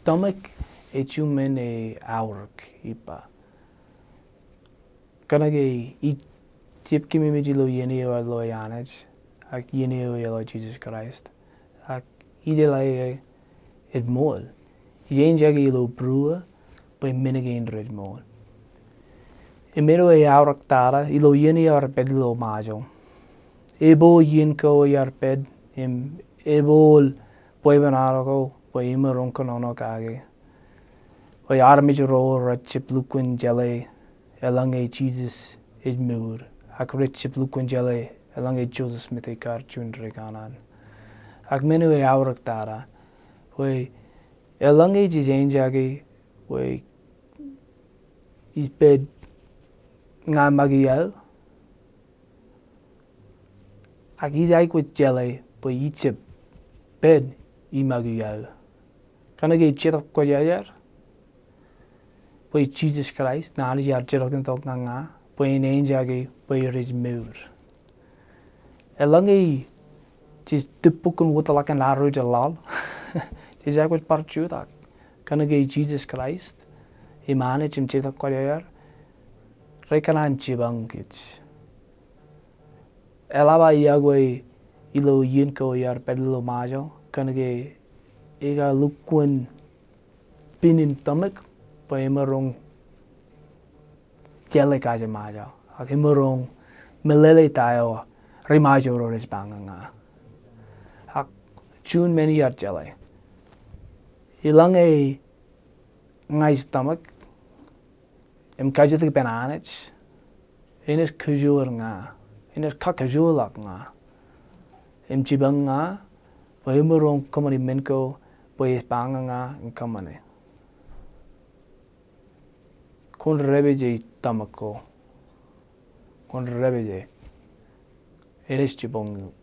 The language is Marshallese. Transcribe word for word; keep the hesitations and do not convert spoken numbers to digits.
tōmak ej juon men eo aorōk, ij ba. Kōnke ij jab kememej ilo iien eo ear lo Anij, ak iien eo ear lo Jisōs Kraist, ak ij jeḷā ej ṃool. Ij eñjake ilo būruō bwe men kein rej ṃool. Im men eo ej aorōk tata, ilo iien eo ear pād ilo Ṃajeḷ, ebool iien ko ear pād, im ebool bwebwenato ko bwe emaroñ kōnono kake. Bwe armej ro rej jab lukkuun jeḷā eḷaññe Jisōs ej mour, ak rej jab lukkuun jeḷā eḷaññe Joseph Smith ej kar juon ri kanaan. Ak men eo ej aorōk tata, bwe eḷaññe jej eñjake bwe ij pād ña make aō, ak ij aikuj jeḷā bwe ij jab pād iṃake aō. Kōnke ej Jetōb Kwōjarjar, bwe Jisōs Kraist, naan eo ear jeḷak in tok ñan ña, bwe in eñjake bwe rej mour. Eḷaññe jej tōprak kōn wōtlọk in armej ro rej laḷ, jej aikuj bar jutak. Kōnke Jisōs Kraist, im Anij im Jetōb Kwōjarjar, rekōṇaan jipañ kōj. Eḷap aō iọkwe ilo iien ko ear pād ilo Ṃajeḷ, kōnke ekar lukkuun pin im tōmak bwe emaroñ jeḷā kaje Ṃajeḷ, ak emaroñ meḷeḷe ta eo ri Ṃajeḷ ro rej ba ñan ña. Ak juon men ear jeḷā. Eḷaññe ña ij tōmak im kajjitōk ippān Anij, enaaj kajoor ña, enaaj kakajoorḷọk ña, im jipañ ña bwe emaroñ kōṃṃani men ko bwe ej ba ñan ña in kōṃṃane. Kwōn depdepej tōmak ko. Kwōn depdepej. Enaaj jipañ eok.